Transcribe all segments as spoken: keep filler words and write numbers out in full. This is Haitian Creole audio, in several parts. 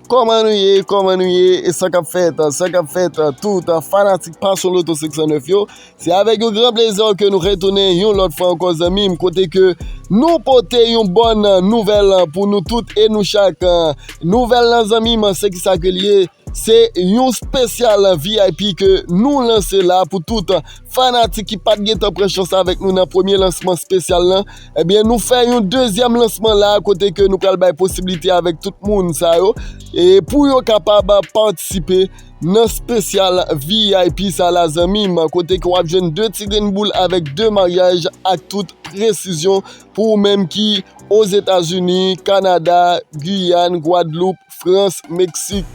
Kòman nou ye? Kòman nou ye? E sa k ap fèt? Sa k ap fèt? Tout fanatik Passion Lotto senk san nèf yo, se avèk yon gran plezi ke nou retounen yon lòt fwa ankò, zanmi m, kote ke nou pote yon bòn nouvèl pou nou tout e nou chak. Nouvèl lan, zanmi m, se ki sa ke l ye? Se yon espesyal V I P ke nou lanse la pou tout fanatik ki pa t gentan pran chans avèk nou nan premye lansman espesyal lan. Ebyen, nou fè yon dezyèm lansman la, kote ke nou pral bay posiblite avèk tout moun sa yo, e pou yo kapab patisipe nan espesyal V I P sa la, zanmi m, kote ke w ap jwenn de ti grenn boul avèk de maryaj ak tout presizyon pou ou menm ki Ozetazini, Kanada, Giyàn, Gwadloup, Frans, Meksik,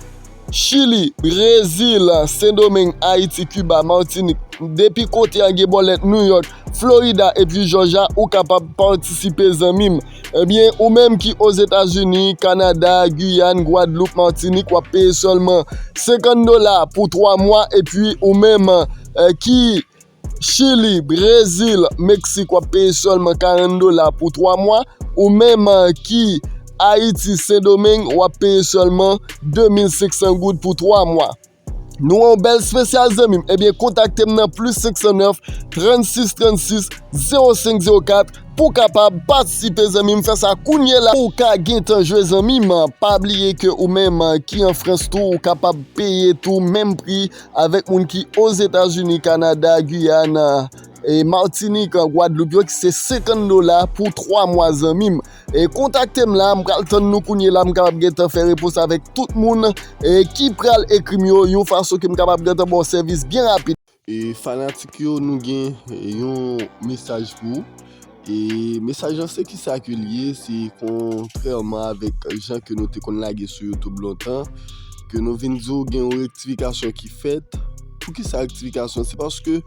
Chili, Brezil, Sendomeng, Ayiti, Kiba, Matinik. Depi kote a gen bòlèt, Nouyòk, Florida epi Jòjya, ou kapab patisipe, zanmi m. Ebyen, ou menm ki Ozetazini, Kanada, Giyàn, Gwadloup, Matinik, w ap peye sèlman senkant dola pou twa mwa, epi ou menm, eh, ki Chili, Brezil, Meksik, w ap peye sèlman karant dola pou twa mwa. Ou menm, eh, ki Ayiti, Sendomeng, w ap peye sèlman de mil senk san goud pou twa mwa. Nou wè yon bèl espesyal, zanmi m. Ebyen, kontakte m nan plis senk san nèf, trannsis trannsis, zewo senk zewo kat pou w kapab patisipe, zanmi m. Fè sa kounye la pou w ka gentan jwe, zanmi m. Pa bliye ke ou menm, eh, ki an Frans tou, ou kapab peye tou menm pri avèk moun ki Ozetazini, Kanada, Giyàn, e Matinik, Gwadloup yo, ki se senkant dola pou twa mwa, zanmi m. E kontakte m la, m pral tann nou kounye la, m kapab gentan fè repons avèk tout moun, e ki pral ekri m yo, yon fason ke m kapab gentan ba w sèvis byen rapid. E fanatik yo, nou gen, e, yon mesaj pou ou. E mesaj lan se ki sa ke l ye, se kontrèman avèk jan ke nou te konn lage sou YouTube lontan, ke nou vin di w gen yon rektifikasyon ki fèt. Poukisa rektifikasyon? Se paske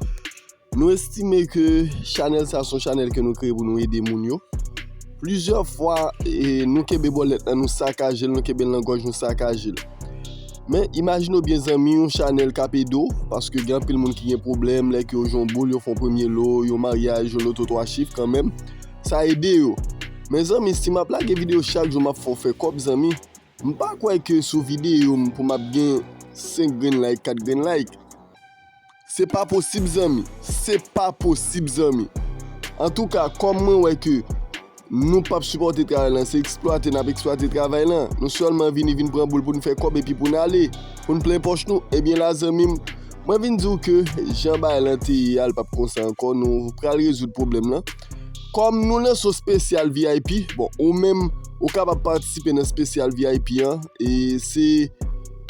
nou estime ke chanèl sa se yon chanèl ke nou kreye pou nou ede moun yo. Plizyè fwa, e, nou kenbe bòlèt lan, nou sakaje l, nou kenbe l nan gòj, nou sakaje l. Men, imajine w byen, zanmi, yon chanèl k ap ede w, paske gen anpil moun ki gen pwoblèm, lè ke yo jwe yon boul, yo fè yon premye lo, yon maryaj, yon loto twa chif kanmenm, sa ede yo. Men, zanmi, si m ap lage videyo chak jou, m ap fè w fè kòb, zanmi, m pa kwè ke sou videyo m pou m ap gen senk grenn like, kat grenn like. Se pa posib, zanmi. Se pa posib, zanmi. Antouka, kòm mwen wè ke nou p ap sipòte travay lan, se eksplwate n ap eksplwate travay lan. Nou sèlman vini, vin pran boul pou n fè kòb epi pou n ale, pou n plen pòch nou. Ebyen la, zanmi m, mwen vin di w ke jan bagay lan te ye a, l p ap konsa ankò. Nou pral rezoud pwoblèm lan. Kòm nou lanse yon espesyal V I P, bon, ou menm, ou kapab patisipe nan espesyal V I P an. E se,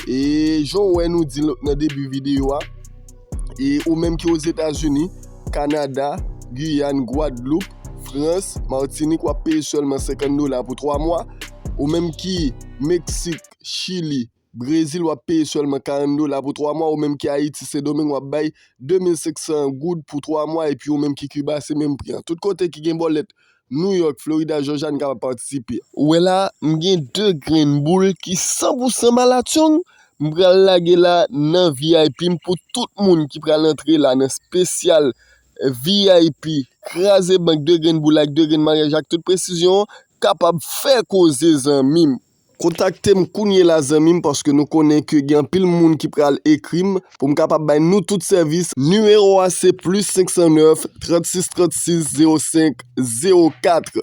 e jan w wè nou di l nan debi videyo a, e ou menm ki Ozetazini, Kanada, Giyàn, Gwadloup, Frans, Matinik, w ap peye sèlman senkant dola pou twa mwa. Ou menm ki Meksik, Chili, Brezil, w ap peye sèlman karant dola pou twa mwa. Ou menm ki Ayiti, Sendomeng, w ap bay de mil senk san goud pou twa mwa. Epi ou menm ki Kiba, se menm pri an. Tout kote ki gen bòlèt, Nouyòk, Florida, Jòjya, n kapab patisipe. Ou wè la, m gen de grenn boul ki san pou san malatyong. M pral lage la nan V I P m pou tout moun ki pral antre la nan espesyal V I P. Kraze bank, de grenn boul ak de grenn maryaj ak tout presizyon, kapab fè koze, zanmi m. Kontakte m kounye la, zanmi m, paske nou konnen ke gen anpil moun ki pral ekri m pou m kapab bay nou tout sèvis. Nimewo a se plis senk san nèf, trannsis trannsis, zewo senk zewo kat.